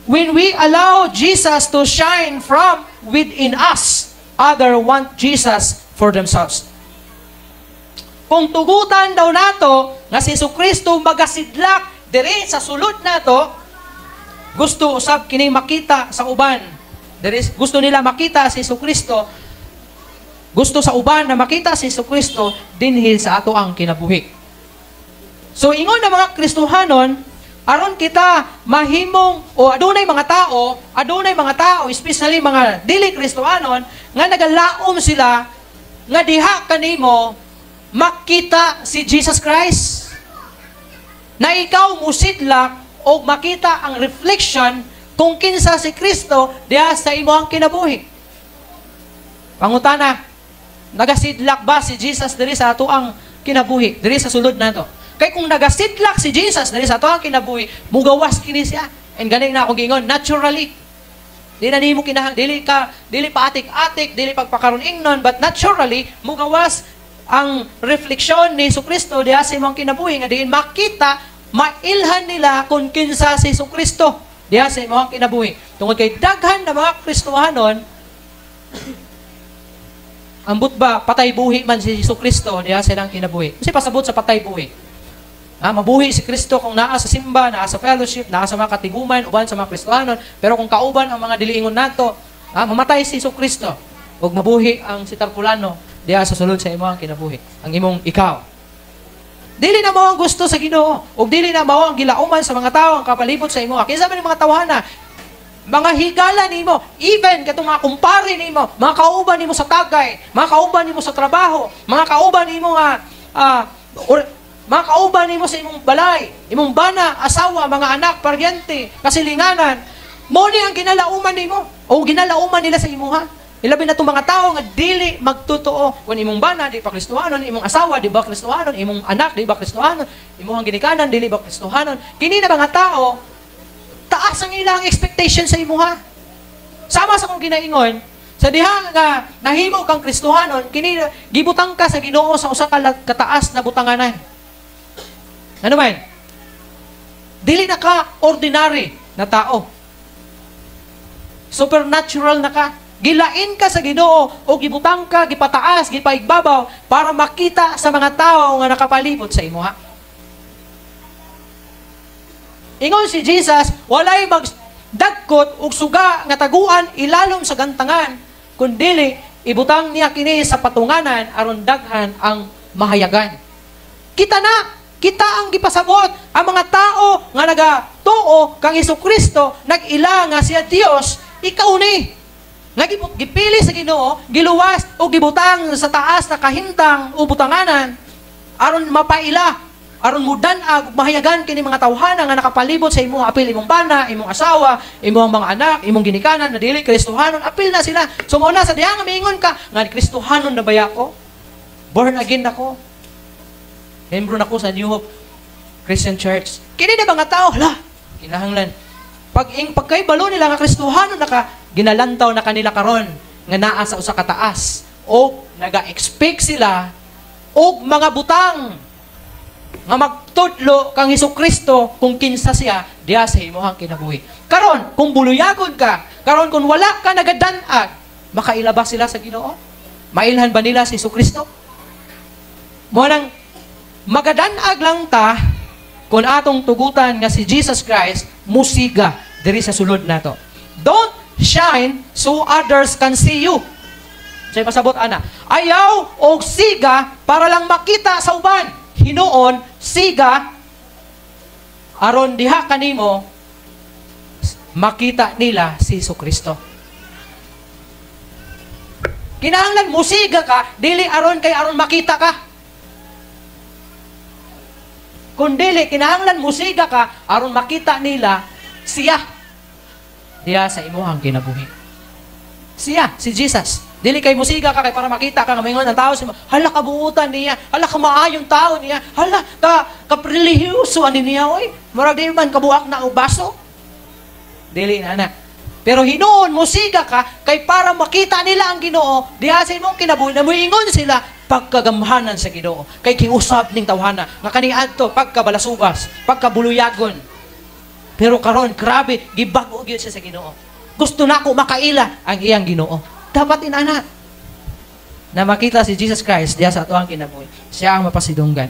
When we allow Jesus to shine from within us, other want Jesus for themselves. Kung tugutan daw nato nga si Kristo magasidlak diri sa sulod nato, gusto usab kini makita sa uban. Diri gusto nila makita si Kristo. Gusto sa uban na makita si Kristo dinhi sa ato ang kinabuhi. So ingon na mga Kristohanon, aron kita mahimong o adunay mga tao, especially mga dili Kristohanon, nga nagalaom sila nga diha kanimo makita si Jesus Christ. Na ikaw musidlak o makita ang reflection kung kinsa si Kristo diha sa imong kinabuhi. Pangutana, nagasidlak ba si Jesus diri sa ato ang kinabuhi, diri sa sulod nato? Kay kung nagasidlak si Jesus diri sa ato ang kinabuhi, mugawas kini siya. And gani na akong giingon, naturally. Di na nimo kinahang dili ka dili pa atik-atik, dili pagpakaron ingnon, but naturally mugawas ang refleksyon ni Kristo diha sa imong kinabuhi nga diin makita, mailhan nila kung kinsa si Kristo diha sa imong kinabuhi. Tungod kay daghan na mga Kristohanon, ambot ba patay buhi man si Hesus Kristo diha sa ilang kinabuhi. Kasi pasabot sa patay buhi. Ah, mabuhi si Kristo kung naa sa simba, naa sa fellowship, naa sa mga katiguman, uban sa mga Kristohanon, pero kung kauban ang mga diliingon nato, mamatay si Hesus Kristo. Ug mabuhi ang si Tarpulano diha sa sulod sa imong kinabuhi, ang imong ikaw. Dili na mao ang gusto sa Ginoo, ug dili na mao ang gilauman sa mga tao ang kapalibot sa imo. Kinsa man yung mga tawhana, mga higala nimo, even katong mga kumpare nimo, mga kauban nimo sa tagay, mga kauban nimo sa trabaho, mga kauban nimo nga or, mga kauban nimo sa imong balay, imong bana, asawa, mga anak, paryente, kasilinganan, mo ni ang ginalauman nimo o ginalauman nila sa imuha. Ilabi na itong mga tao nga dili magtotoo. Kung imong bana, di pa Kristohanon, imong asawa, di ba Kristohanon, imong anak, di ba Kristohanon, imong ginikanan, dili ba Kristohanon. Kini na mga tao, taas ang ilang expectation sa imuha. Sama sa kong ginaingon, sa diha nga nahimo kang Kristohanon, kini gibutang ka sa Ginoo sa usa ka kataas na butanganan. Ano man? Dili na ka ordinary na tao. Supernatural na ka. Gilain ka sa Ginoo o gibutang ka, gipataas, gipaigbabaw para makita sa mga tao nga nakapalibot sa imuha. Ingon si Jesus, walay magdagkot og suga nga taguan ilalom sa gantangan, kundili ibutang niya kini sa patunganan aron daghan ang mahayagan. Kita na, kita ang gipasabot ang mga tao nga nagatuo kang Hesukristo, nag-ila nga siya Dios, ikaw ni nga gipili sa Ginoo, giluwas o gibutang sa taas na kahimtang o butanganan aron mapaila, aron mudan-ag ug mahayagan kini mga tawhana nga nakapalibot sa imong apil, imong bana, imong asawa, imong mga anak, imong ginikanan na dili Kristohanon, apil na sila. So mao na sa diha nga miingon ka nga Kristohanon na baya ko? Born again ako. Membro na ko sa New Hope Christian Church. Kini na mga tao, hala, kinahanglan. Pag ing pagkaibalo nila nga Kristohanon na ka, ginalantaw na kanila karon nga naa sa usa ka taas o naga-expect sila og mga butang nga magtudlo kang Hesukristo kung kinsa siya diha sa imong kinabuhi. Karon kung buluyagon ka, karon kung wala ka nagadan-ag, makaila ba sila sa Ginoo? Mailhan ba nila si Hesukristo? Mo nang magadan-ag lang ta kung atong tugutan nga si Jesus Christ musiga diri sa sulod nato. Don't shine so others can see you. Say pasabot ana. Ayaw og siga para lang makita sa uban. Hinuon siga aron diha kanimo makita nila si Kristo. Kinahanglan musiga ka dili aron kay aron makita ka. Kung dili kinahanglan musiga ka aron makita nila siya diha sa imuhang kinabuhi. Siya, si Jesus. Dili kay musiga ka kay para makita ka nga maingon ang tao sa hala kabuutan niya, hala ka maayong tao niya, hala ka kaprelihiyoso ani niya oy. Murag di man kabuak na og baso. Dili na na. Pero hinuon musiga ka kay para makita nila ang Ginoo diha sa imong kinabuhi na moingon sila pagkagamhanan sa Ginoo. Kay kiusab ning tawhana nga kaniadto pagkabalasubas, pagkabuluyagon. Pero karon, grabe, gibago gyud siya sa Ginoo. Gusto na ako makaila ang iyang Ginoo. Dapat inana na makita si Jesus Christ diya sa atoang kinabuhi. Siya ang mapasidunggan.